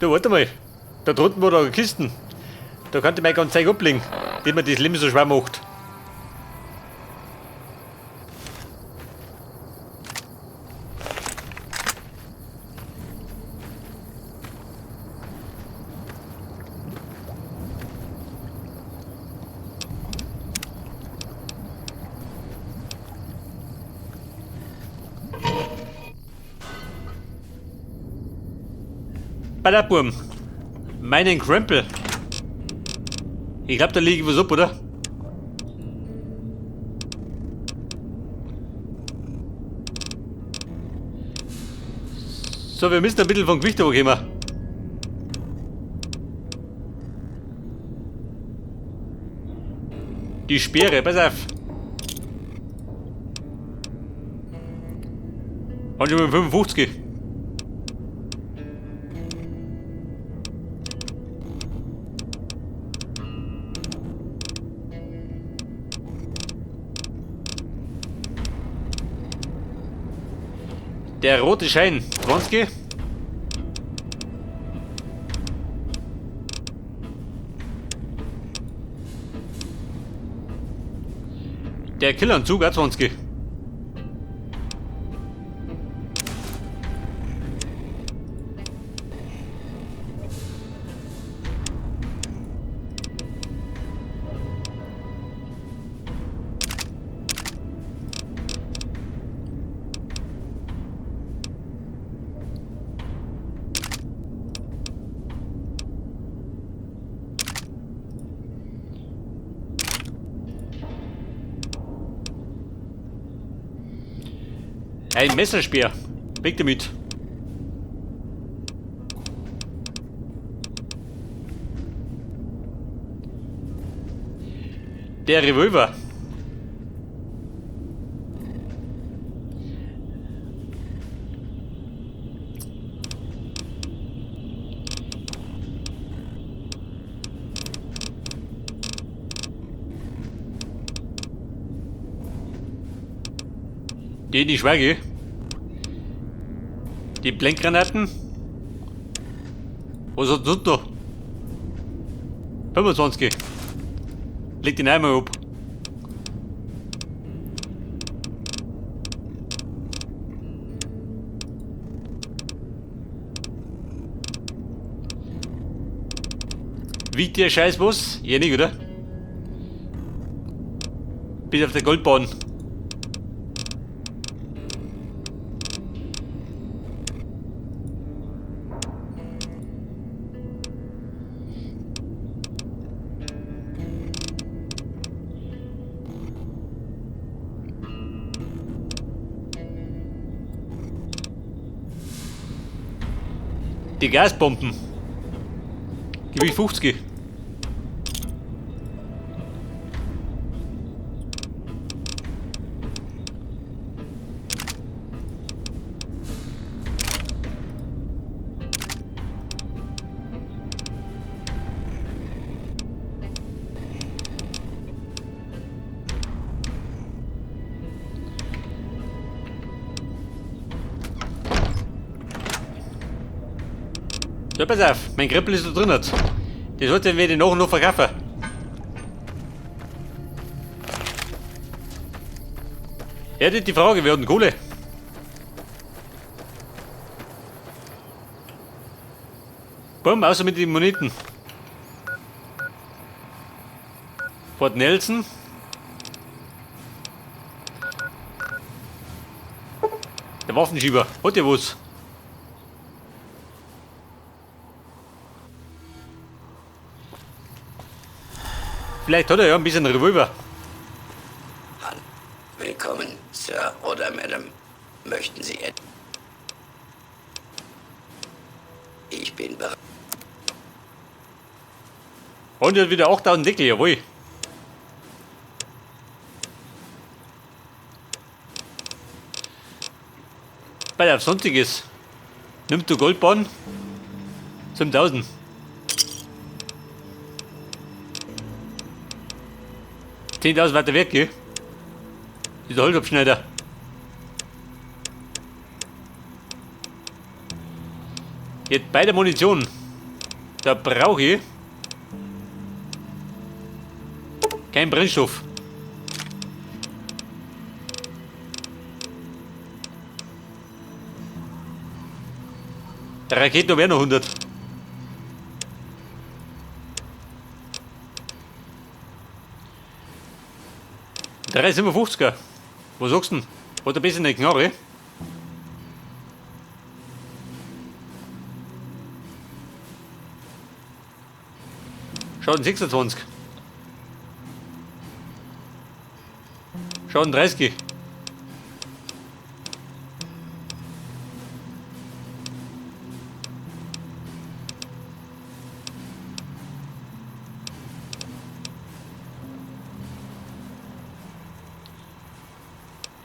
Du, warte mal. Da drunten war da eine Kisten. Da kann ich mein ganz Zeug ablegen, die mir das Leben so schwer macht. Ballerburm. Meinen Krempel. Ich glaube, da liege ich was ab, oder? So, wir müssen ein bisschen vom Gewicht hochkommen. Die Speere, pass auf. Haben schon mit 55. Der rote Schein, 20. Der Killanzug, auch 20. Ein Messerspeer. Weg damit. Der Revolver. Den ich schweige. Die Blinkgranaten. Was hat das da? 25. Leg den einmal ab. Wiegt der Scheiß was? Ja nicht, oder? Bin auf der Goldbahn. Die Gasbomben. Gewicht 50. So, pass auf, mein Krippel ist da drin. Das sollte wir den noch verkaufen. Ja, das ist die Frage, wir hatten Kohle. Bumm, außer mit den Moneten. Fort Nelson. Der Waffenschieber, hat ja was. Vielleicht hat er ja ein bisschen Revolver. Willkommen, Sir oder Madam. Möchten Sie etwas? Ich bin bereit. Und er hat wieder 8000 Deckel, jawohl. Bei der Sonstiges. Nimmt du Goldbahn? 7000. 10.000 weiter weg, gell? Dieser Holzabschneider. Jetzt bei der Munition. Da brauche ich keinen Brennstoff. Der Raketen habe ich auch noch 100. 3,57er. Was sagst du denn? Hat ein bisschen eine Knarre. Schaden 26. Schaden 30.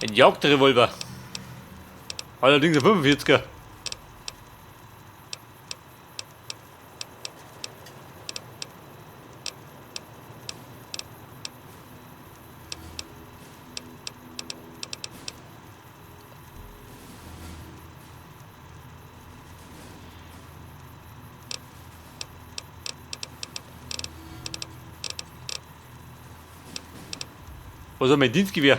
Ein Jagdrevolver. Allerdings ein 45er. Was hat mein Dienstgewehr?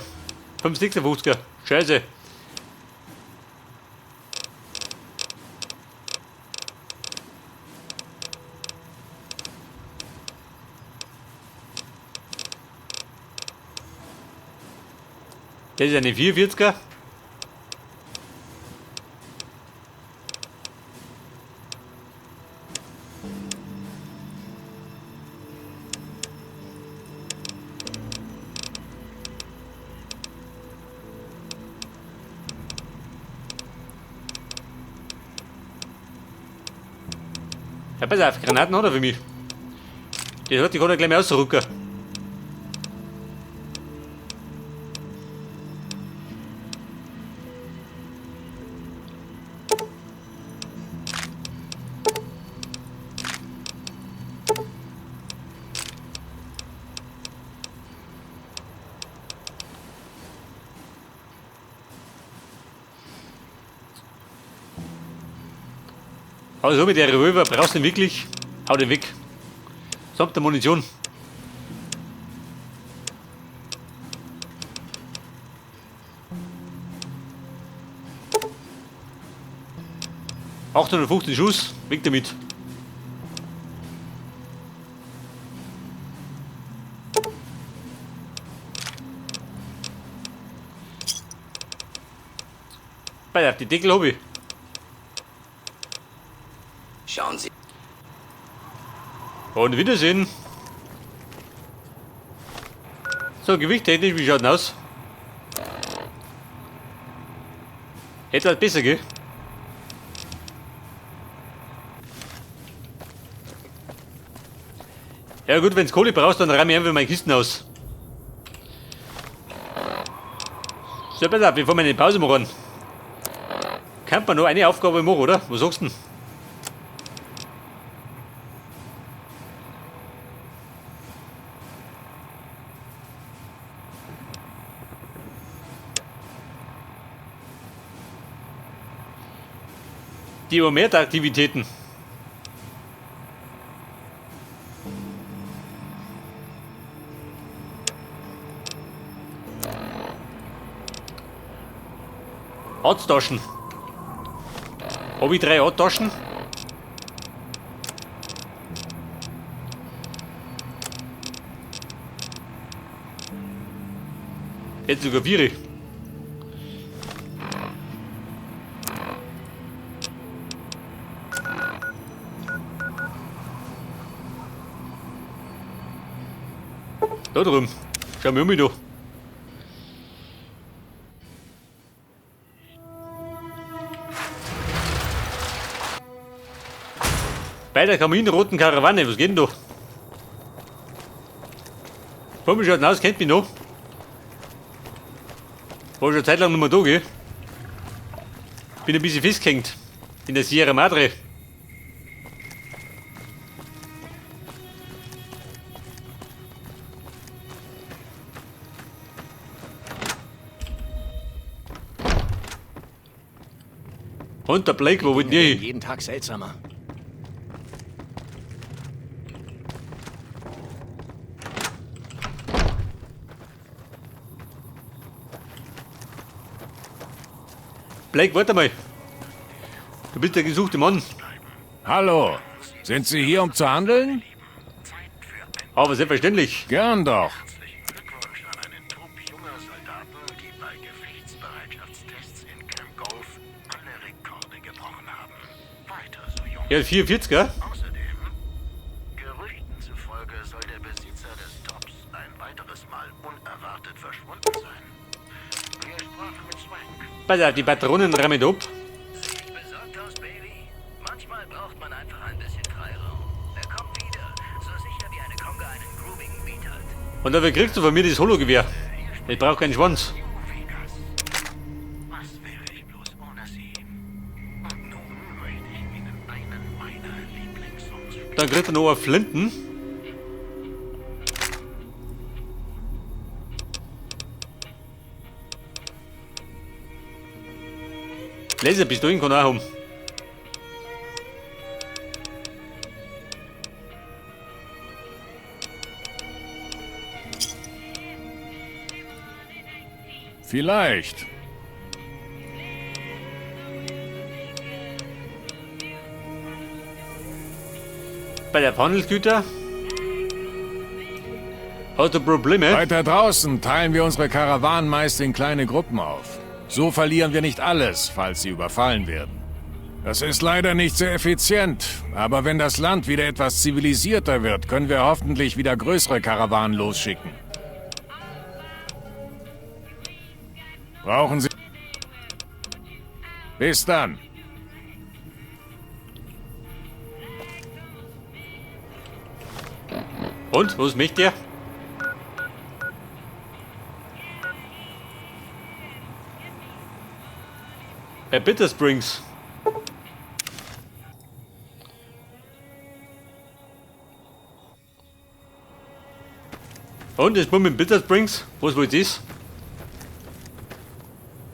5,56er. Scheiße. Das ist eine 44er. Ja, pass auf, Granaten hat er für mich. Die hat die kann er gleich mal ausrücken. Also mit der Revolver brauchst du ihn wirklich. Hau den weg. Samt der Munition. 815 Schuss, weg damit. Pass auf, die Deckel hab ich. Schauen Sie. Und Wiedersehen. So, gewichttechnisch, wie schaut denn aus? Etwas besser, gell? Ja gut, wenn's Kohle brauchst, dann räum ich einfach meine Kisten aus. So, pass auf, bevor wir eine Pause machen. Kann man noch eine Aufgabe machen, oder? Was sagst du denn? Die Omerta-Aktivitäten. Arzttaschen. Hab ich 3 Arzttaschen? Jetzt sogar 4. Da drüben. Schau mal um mich da. Bei der kaminroten Karawane, was geht denn da? Komisch schaut aus, kennt mich noch. War schon eine Zeit lang nicht mehr da, gell? Bin ein bisschen festgehängt. In der Sierra Madre. Und der Blake, wo wollt ihr hin? Jeden Tag seltsamer. Blake, warte mal. Du bist der gesuchte Mann. Hallo, sind Sie hier, um zu handeln? Aber selbstverständlich. Gern doch. Ja, 44, gell? Gerüchten zufolge soll der Besitzer des Tops ein weiteres Mal unerwartet verschwunden sein. Wir sprachen mit Swank. Pass auf, die Patronen rammen ab. Sieht besorgt aus, Baby. Manchmal braucht man einfach ein bisschen Freiraum. Er kommt wieder, so sicher wie eine Conga einen groovigen Beat hat. Und dafür kriegst du von mir das Hologewehr. Ich brauch keinen Schwanz. New Vegas. Was wäre ich bloß ohne Sie? Und nun möchte ich Ihnen einen meiner Lieblingssongs spielen. Dann kriegt er noch eine Flinten. Laserpistolen kann er auch haben. Vielleicht. Bei der Handelsgüter. Hast du Probleme? Weiter draußen teilen wir unsere Karawanen meist in kleine Gruppen auf. So verlieren wir nicht alles, falls sie überfallen werden. Das ist leider nicht sehr effizient, aber wenn das Land wieder etwas zivilisierter wird, können wir hoffentlich wieder größere Karawanen losschicken. Brauchen Sie... Bis dann. Und, was möchte der? Bei Bitter Springs. Und, das Bumm in Bitter Springs? Was wollt das?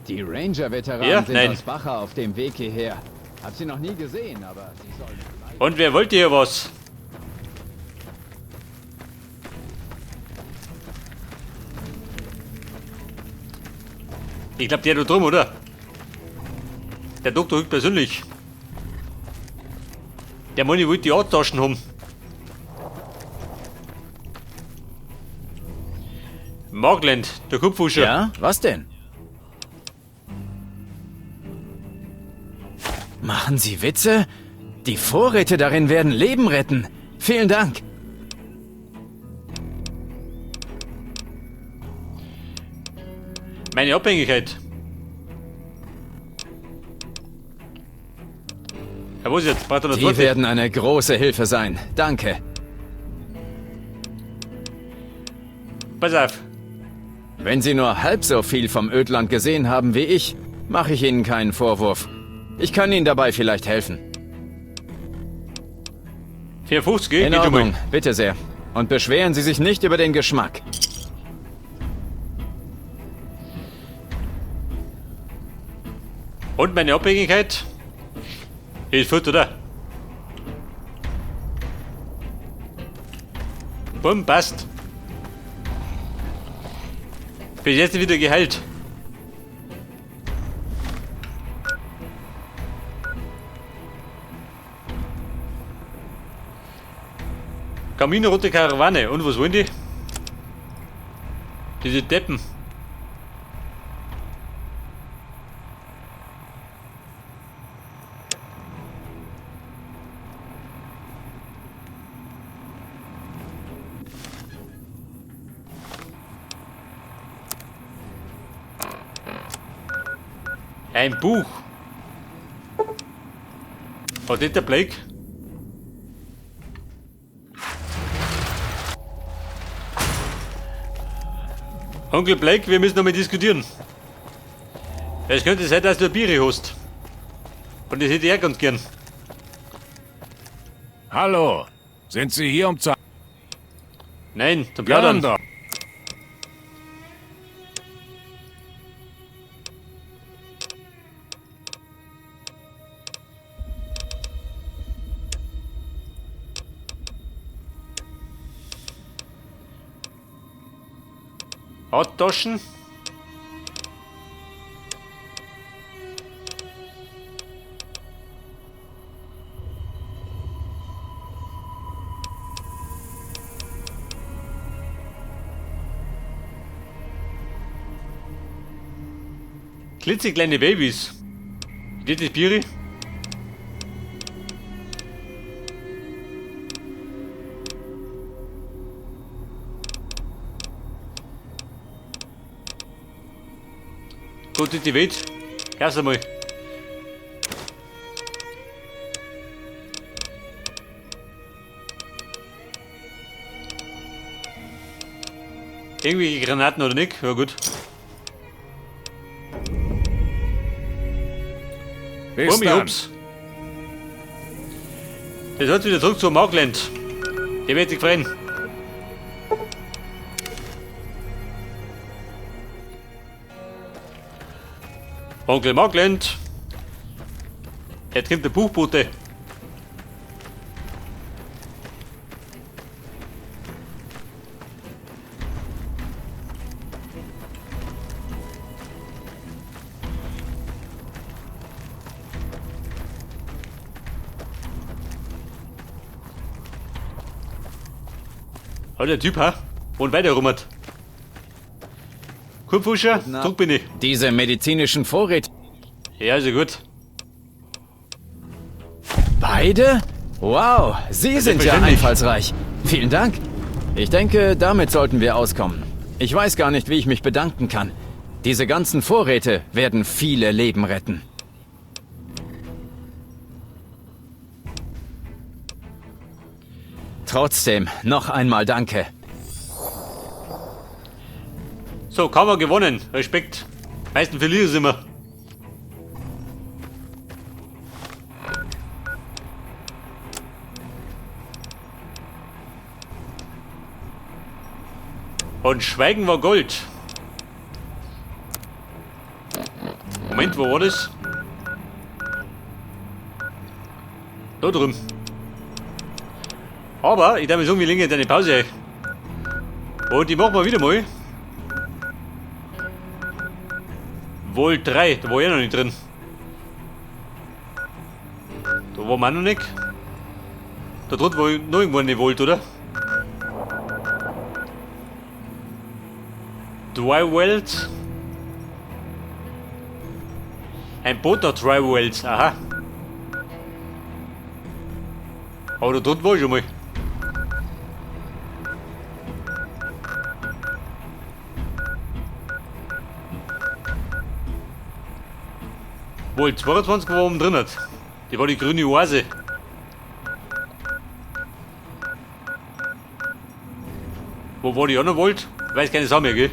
Die Ranger-Veteranen Ja? sind Nein. aus Baja auf dem Weg hierher. Hab sie noch nie gesehen, aber sie sollen... Und wer wollte hier was? Ich glaub, der da drum, oder? Der Doktor Hück persönlich. Der Mann wollte die Arttaschen haben. Markland, der Kupfuscher. Ja, was denn? Machen Sie Witze? Die Vorräte darin werden Leben retten. Vielen Dank. Meine Abhängigkeit. Ja, was jetzt? Braucht er noch Die zweite? werden eine große Hilfe sein. Danke. Pass auf. Wenn Sie nur halb so viel vom Ödland gesehen haben wie ich, mache ich Ihnen keinen Vorwurf. Ich kann Ihnen dabei vielleicht helfen. 54, geht In schon mal. Ordnung, bitte sehr. Und beschweren Sie sich nicht über den Geschmack. Und meine Abhängigkeit? Ist fort, oder? Bumm, passt. Bin jetzt wieder geheilt. Kaminrote Karawane. Und was wollen die? Diese Deppen. Ein Buch. Hat das der Blake? Onkel Blake, wir müssen noch mal diskutieren. Es könnte sein, dass du ein Bier hast. Und das hätte ich auch ganz gern. Hallo, sind Sie hier, um zu... Nein, zum Gern Plaudern. doch. Hautaschen. Klitzekleine Babys. Geht das Bieri? Gott, die Welt. Erst einmal. Irgendwelche Granaten oder nicht? Ja gut. Bis dann. Ups. Das hat wieder zurück zu Markland. Der wird sich freuen. Onkel Markland. Jetzt kommt der Buchbote. Oh, der Typ, ha? Wohnt weiter rummert. Kurpfuscher, zurück bin ich. Diese medizinischen Vorräte. Ja, ist ja gut. Beide? Wow, Sie sind ja einfallsreich. Vielen Dank. Ich denke, damit sollten wir auskommen. Ich weiß gar nicht, wie ich mich bedanken kann. Diese ganzen Vorräte werden viele Leben retten. Trotzdem, noch einmal danke. So, kaum gewonnen. Respekt. Meisten verlieren sie immer. Und Schweigen war Gold. Moment, wo war das? Da drüben. Aber ich darf mir sagen, wir legen jetzt eine Pause ein. Und die machen wir wieder mal. Wohl 3, da war ich ja noch nicht drin. Da waren wir auch noch nicht. Da drunten war noch irgendwo eine Vault, oder? Dry Wells. Ein Boot nach Dry Wells, aha. Aber da drunten war ich schon mal. Wohl 22 war oben drin hat. Die war die grüne Oase. Wo war die auch noch wollt? Weiß keine Sau mehr, gell?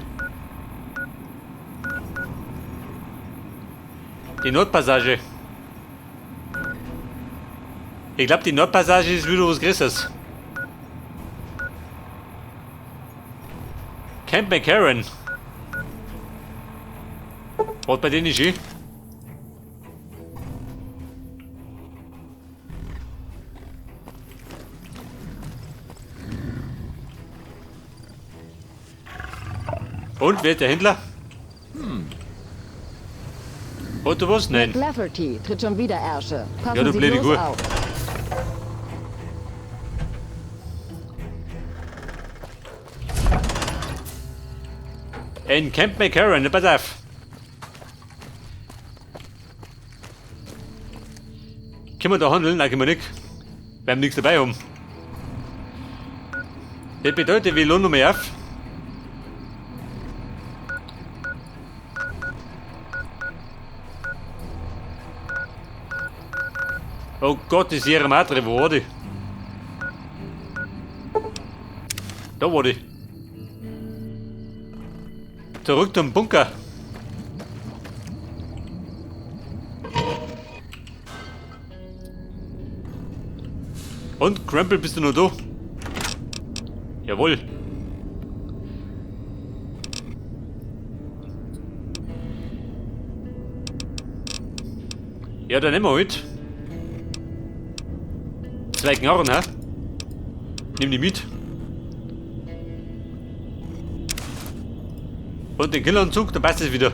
Die Nordpassage. Ich glaube, die Nordpassage ist wieder was Größeres. Camp McCarran. Was bei denen ist eh? Und, wer ist der Händler? Hat du was? Nein. Lafferty tritt schon wieder Ärsche. Passen Ja, du Sie blöde bloß Kuh. auf. In Camp McCarran, pass auf. Können wir da handeln? Nein, können wir nicht. Wir haben nichts dabei haben. Das bedeutet, wir lohnen noch mehr auf. Oh Gott, die Sierra Madre, wo war die? Da war die. Zurück zum Bunker. Und, Krempel, bist du noch da? Jawohl. Ja, dann nehmen wir halt. 2 Knarren, hä? Nimm die mit. Und den Killeranzug, dann passt es wieder.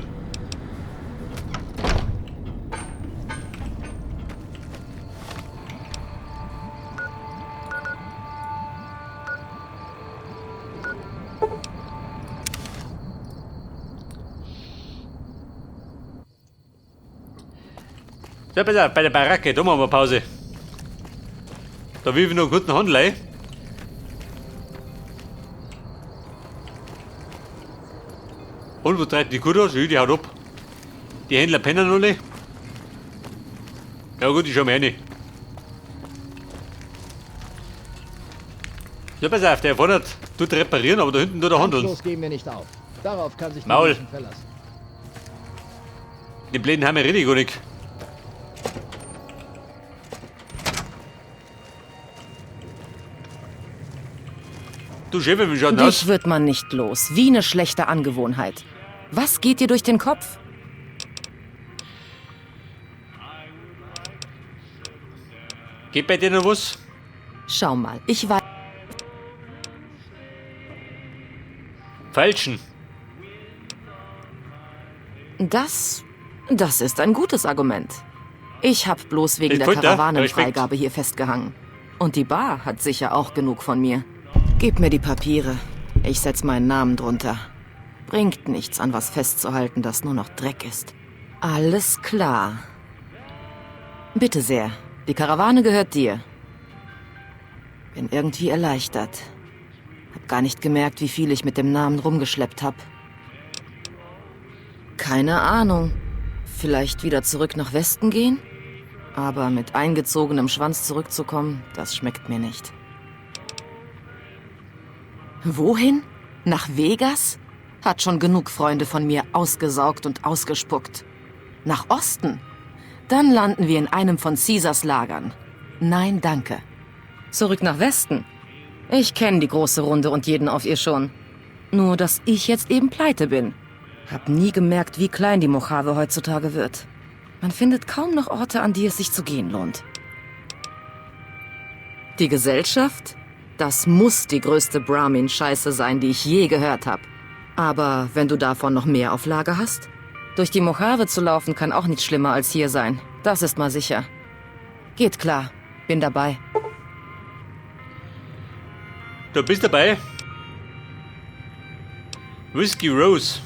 So, pass auf, bei der Baracke, da machen wir Pause. Da will ich noch einen guten Handel ein. Und wo treibt die Kuh da? Schön, die haut ab. Die Händler pennen noch nicht. Ja gut, ich schau mal rein. Ja, pass auf, der vorne tut reparieren, aber da hinten tut er handeln. Kampflos geben wir nicht auf. Darauf kann sich die Maul. Legion verlassen. Den blöden haben wir richtig gar nicht. Du Chef, wie schaut denn aus? Dich wird man nicht los. Wie eine schlechte Angewohnheit. Was geht dir durch den Kopf? Geht bei dir noch was? Schau mal, ich weiß. Falschen. Das. Das ist ein gutes Argument. Ich hab bloß wegen Ich der wollte, Karawanenfreigabe hier festgehangen. Und die Bar hat sicher auch genug von mir. Gib mir die Papiere. Ich setz meinen Namen drunter. Bringt nichts, an was festzuhalten, das nur noch Dreck ist. Alles klar. Bitte sehr. Die Karawane gehört dir. Bin irgendwie erleichtert. Hab gar nicht gemerkt, wie viel ich mit dem Namen rumgeschleppt hab. Keine Ahnung. Vielleicht wieder zurück nach Westen gehen? Aber mit eingezogenem Schwanz zurückzukommen, das schmeckt mir nicht. Wohin? Nach Vegas? Hat schon genug Freunde von mir ausgesaugt und ausgespuckt. Nach Osten? Dann landen wir in einem von Caesars Lagern. Nein, danke. Zurück nach Westen? Ich kenne die große Runde und jeden auf ihr schon. Nur, dass ich jetzt eben pleite bin. Hab nie gemerkt, wie klein die Mojave heutzutage wird. Man findet kaum noch Orte, an die es sich zu gehen lohnt. Die Gesellschaft? Das muss die größte Brahmin-Scheiße sein, die ich je gehört habe. Aber wenn du davon noch mehr auf Lager hast? Durch die Mojave zu laufen kann auch nicht schlimmer als hier sein. Das ist mal sicher. Geht klar. Bin dabei. Du bist dabei. Whiskey Rose.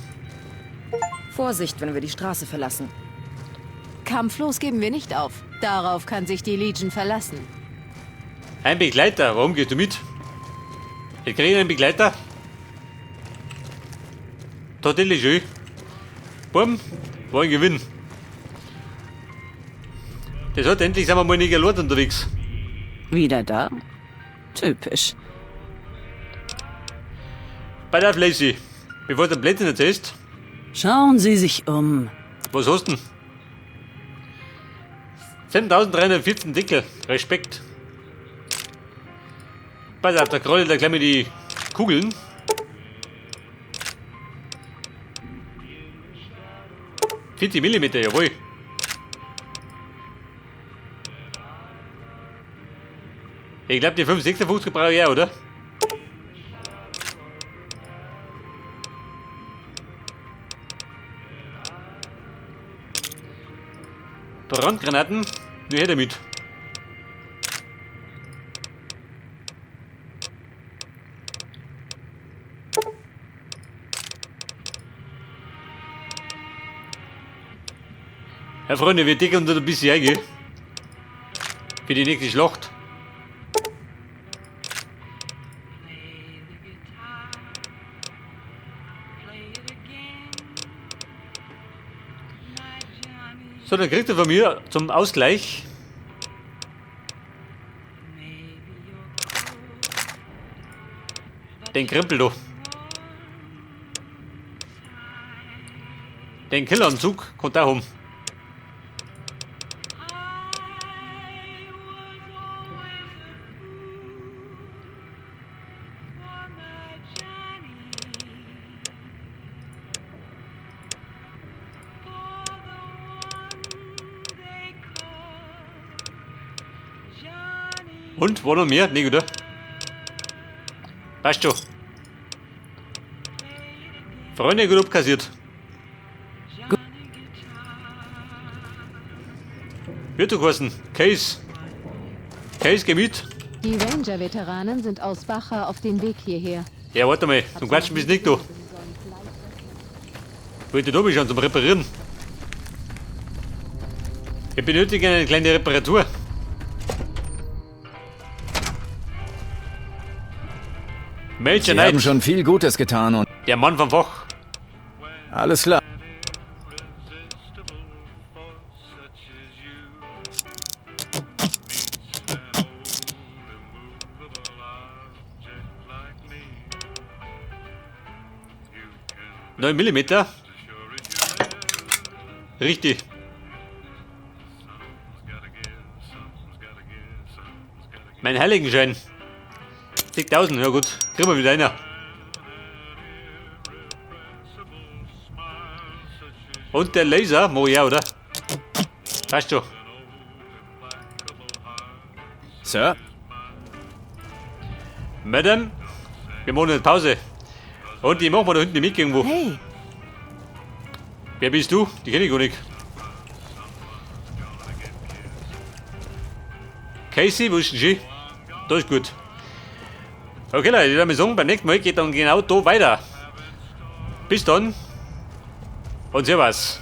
Vorsicht, wenn wir die Straße verlassen. Kampflos geben wir nicht auf. Darauf kann sich die Legion verlassen. Ein Begleiter, warum gehst du mit? Ich kriege einen Begleiter. Tatsächlich schön. Bumm, war ein Gewinn. Das hat endlich sind wir mal nicht allein unterwegs. Wieder da? Typisch. Bei der Lacey, bevor du den Blödsinn erzählst, Schauen Sie sich um. was hast du denn? 7314 Dickel, Respekt. Pass auf, da krolle ich da gleich mal die Kugeln. 40 Millimeter, jawohl. Ich glaube, die 556 brauche ich auch, oder? Brandgranaten, nur her damit. Ja, Freunde, wir decken uns da ein bisschen ein, gell? Für die nächste Schlacht. So, dann kriegt er von mir zum Ausgleich den Krempel da. Den Killeranzug kommt auch um. Und, war noch mehr? Nee, oder? Passt schon. Freunde, gut abkassiert. Wird du geheißen? Case. Case, geh mit. Die Ranger-Veteranen sind aus Bacha auf dem Weg hierher. Ja, warte mal. Zum Quatschen bist du nicht da. Wollte da schon zum Reparieren. Wir benötigen eine kleine Reparatur. Major Sie Knight, haben schon viel Gutes getan und... der Mann vom Fach. Alles klar. Neun Millimeter. Richtig. Mein Heiligenschein. 10.000, ja gut. Kriegen wir wieder einer. Und der Laser, mo ja, oder? Passt schon. Sir? Madam, wir machen eine Pause. Und die machen wir da hinten im Eck irgendwo. Hey, Wer bist du? Die kenne ich gar nicht. Casey, wo ist denn sie? Da ist gut. Okay, Leute, ich würde mal sagen, beim nächsten Mal geht dann genau da weiter. Bis dann und servus.